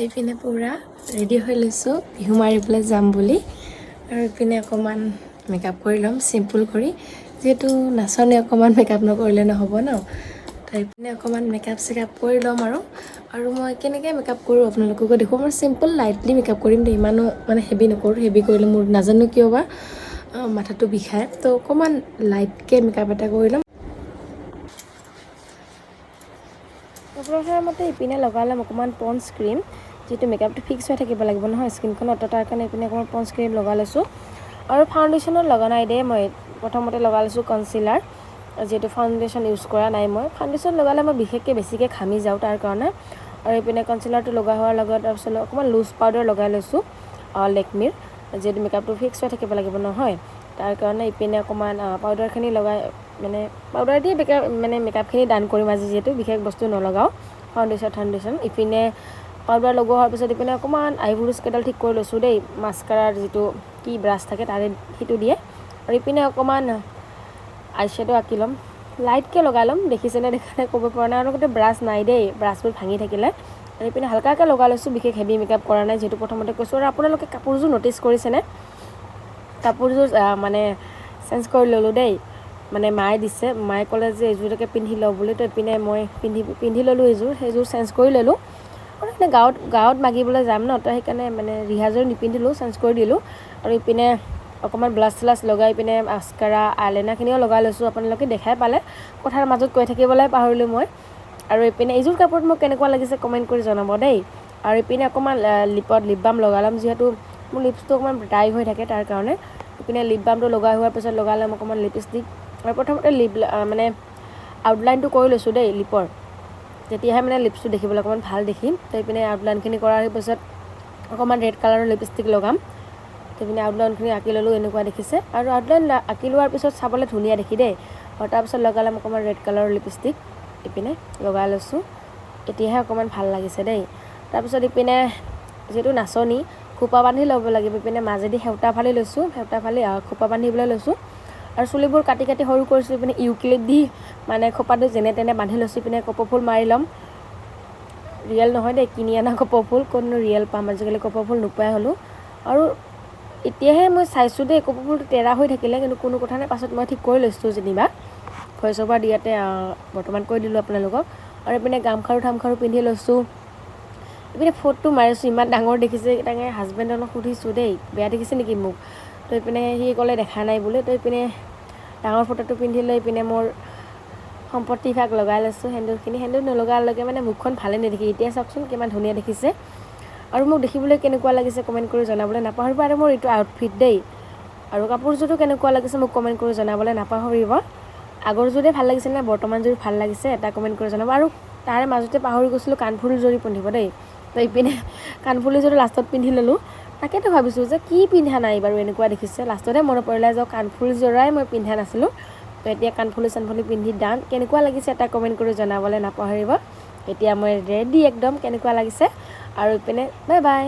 এইপিনে পূৰা ৰেডি হৈ লৈছোঁ বিহু মাৰিবলৈ যাম বুলি। আৰু এইপিনে অকণমান মেকআপ কৰি ল'ম চিম্পুল কৰি, যিহেতু নাচনী, অকণমান মেকআপ নকৰিলে নহ'ব ন। তো এইপিনে অকণমান মেকআপ চেকআপ কৰি ল'ম আৰু আৰু মই কেনেকৈ মেকআপ কৰোঁ আপোনালোককো দেখুৱাম। আৰু চিম্পল লাইটলি মেকআপ কৰিম দেই, ইমানো মানে হেভি নকৰোঁ। হেভি কৰিলে মোৰ নাজানো কিয় বা মাথাটো বিষায়। তো অকণমান লাইটকৈ মেকআপ এটা কৰি ল'ম। প্ৰথমতে ইপিনে লগাই ল'ম অকণমান পণ্ডছ ক্ৰীম, যিটো মেকআপটো ফিক্স হৈ থাকিব লাগিব নহয় স্কিনখনত, তো তাৰ কাৰণে ইপিনে অকণমান পণ্ডছ ক্ৰীম লগাই লৈছোঁ। আৰু ফাউণ্ডেশ্যনত লগা নাই দেই মই, প্ৰথমতে লগাই লৈছোঁ কনচিলাৰ, যিহেতু ফাউণ্ডেশ্যন ইউজ কৰা নাই মই। ফাউণ্ডেশ্যন লগালে মই বিশেষকৈ বেছিকৈ ঘামি যাওঁ, তাৰ কাৰণে। আৰু এইপিনে কনচিলাৰটো লগা হোৱাৰ লগত তাৰপিছত অকণমান লুজ পাউডাৰ লগাই লৈছোঁ লেকমিৰ, যিহেতু মেকআপটো ফিক্স হৈ থাকিব লাগিব নহয়, তাৰ কাৰণে। ইপিনে অকণমান পাউডাৰখিনি লগাই, মানে পাউডাৰ দিয়ে মেকআপ, মানে মেকআপখিনি ডান কৰিম আজি, যিহেতু বিশেষ বস্তু নলগাওঁ ফাউণ্ডেশ্যন থাউণ্ডেশ্যন। ইপিনে পাউডাৰ লগোৱা হোৱাৰ পিছত ইপিনে অকণমান আইব্ৰ'জ কেইডাল ঠিক কৰি লৈছোঁ দেই, মাস্কাৰাৰ যিটো কি ব্ৰাছ থাকে তাৰে সেইটো দিয়ে। আৰু ইপিনে অকণমান আই শ্বেডো আঁকি ল'ম, লাইটকৈ লগাই ল'ম। দেখিছেনে দেখা নাই ক'ব পৰা নাই। আৰু লগতে ব্ৰাছ নাই দেই, ব্ৰাছবোৰ ভাঙি থাকিলে। আৰু ইপিনে হালকাকৈ লগাই লৈছোঁ, বিশেষ হেভি মেকআপ কৰা নাই, যিহেতু প্ৰথমতে কৈছোঁ। আৰু আপোনালোকে কাপোৰযোৰ ন'টিছ কৰিছেনে? কাপোৰযোৰ মানে চেঞ্জ কৰি ল'লোঁ দেই। মানে মায়ে দিছে, মায়ে ক'লে যে এইযোৰকে পিন্ধি লওঁ বুলি। তো ইপিনে মই পিন্ধি পিন্ধি ল'লোঁ এইযোৰ, সেইযোৰ চেঞ্জ কৰি ল'লোঁ। আৰু এনে গাঁৱত মাগিবলৈ যাম ন, তো সেইকাৰণে মানে ৰিহাযোৰ নিপিন্ধিলোঁ, চেঞ্জ কৰি দিলোঁ। আৰু ইপিনে অকণমান ব্লাছ চালাছ লগাই পিনে মাস্কাৰা, আইলাইনাৰখিনিও লগাই লৈছোঁ। আপোনালোকে দেখাই পালে, কথাৰ মাজত কৈ থাকিবলৈ পাহৰিলোঁ মই। আৰু ইপিনে এইযোৰ কাপোৰত মোক কেনেকুৱা লাগিছে কমেণ্ট কৰি জনাব দেই। আৰু ইপিনে অকণমান লিপত লিপ বাম লগাই ল'ম, যিহেতু মোৰ লিপছটো অকণমান ড্ৰাই হৈ থাকে, তাৰ কাৰণে। ইপিনে লিপ বামটো লগাই হোৱাৰ পিছত লগাই ল'ম অকণমান লিপষ্টিক। আৰু প্ৰথমতে লিপ মানে আউটলাইনটো কৰি লৈছোঁ দেই লিপৰ, তেতিয়াহে মানে লিপছটো দেখিবলৈ অকণমান ভাল দেখিম। তো ইপিনে আউটলাইনখিনি কৰাৰ পিছত অকণমান ৰেড কালাৰৰ লিপষ্টিক লগাম। তো ইপিনে আউটলাইনখিনি আঁকি ল'লোঁ, এনেকুৱা দেখিছে। আৰু আউটলাইন আঁকি লোৱাৰ পিছত চাবলৈ ধুনীয়া দেখি দেই। আৰু তাৰপিছত লগালে অকণমান ৰেড কালাৰৰ লিপষ্টিক, ইপিনে লগাই লৈছোঁ, এতিয়াহে অকণমান ভাল লাগিছে দেই। তাৰপিছত ইপিনে যিহেতু নাচনী, খোপা বান্ধি ল'ব লাগিব। ইপিনে মাজেদি সেওতা ফালি লৈছোঁ, সেওতা ফালি খোপা বান্ধিবলৈ লৈছোঁ। আৰু চুলিবোৰ কাটি কাটি সৰু কৰিছোঁ। ইপিনে ইউ ক্লিপ দি মানে খোপাটো যেনে তেনে বান্ধি লৈছোঁ। ইপিনে কপৌফুল মাৰি ল'ম। ৰিয়েল নহয় দেই, কিনি অনা কপৌফুল। ক'তনো ৰিয়েল পাম, আজিকালি কপৌফুল নোপোৱাই হ'লোঁ। আৰু এতিয়াহে মই চাইছোঁ দেই, কপৌফুলটো তেৰা হৈ থাকিলে, কিন্তু কোনো কথা নাই, পাছত মই ঠিক কৰি লৈছোঁ যেনিবা। ভইচ অভাৰ দিয়াতে বৰ্তমান কৈ দিলোঁ আপোনালোকক। আৰু এইপিনে গামখাৰু থামখাৰু পিন্ধি লৈছোঁ। এইপিনে ফটো মাৰিছোঁ, ইমান ডাঙৰ দেখিছে। তাকে হাজবেণ্ডক সুধিছোঁ দেই, বেয়া দেখিছে নেকি মোক? তো এইপিনে সি ক'লে দেখা নাই বুলি। তো এইপিনে ডাঙৰ ফটোটো পিন্ধি লৈ ইপিনে মোৰ সম্পত্তি ভাগ লগাই লৈছোঁ সেন্দুৰখিনি। সেন্দুৰ নলগালৈকে মানে মুখখন ভালে নেদেখি, এতিয়া চাওকচোন কিমান ধুনীয়া দেখিছে। আৰু মোক দেখিবলৈ কেনেকুৱা লাগিছে কমেণ্ট কৰি জনাবলৈ নাপাহৰিব। আৰু মোৰ এইটো আউটফিট দেই, আৰু কাপোৰযোৰটো কেনেকুৱা লাগিছে মোক কমেণ্ট কৰি জনাবলৈ নাপাহৰিব। আগৰযোৰে ভাল লাগিছে নে বৰ্তমানযোৰ ভাল লাগিছে, এটা কমেণ্ট কৰি জনাব। আৰু তাৰে মাজতে পাহৰি গৈছিলোঁ কাণফুলি জৰি পিন্ধিব দেই। তো ইপিনে কাণফুলি যোৰ লাষ্টত পিন্ধি ল'লোঁ। তাকেতো ভাবিছোঁ যে কি পিন্ধা নাই বাৰু, এনেকুৱা দেখিছে। লাষ্টতহে মনত পৰিলে যে কাণফুলি যোৰাই মই পিন্ধা নাছিলোঁ। তো এতিয়া কাণফুলি চানফুলি পিন্ধি ডান। কেনেকুৱা লাগিছে এটা কমেণ্ট কৰি জনাবলৈ নাপাহৰিব। এতিয়া মই ৰেডি একদম, কেনেকুৱা লাগিছে? আৰু ইপিনে বাই বাই।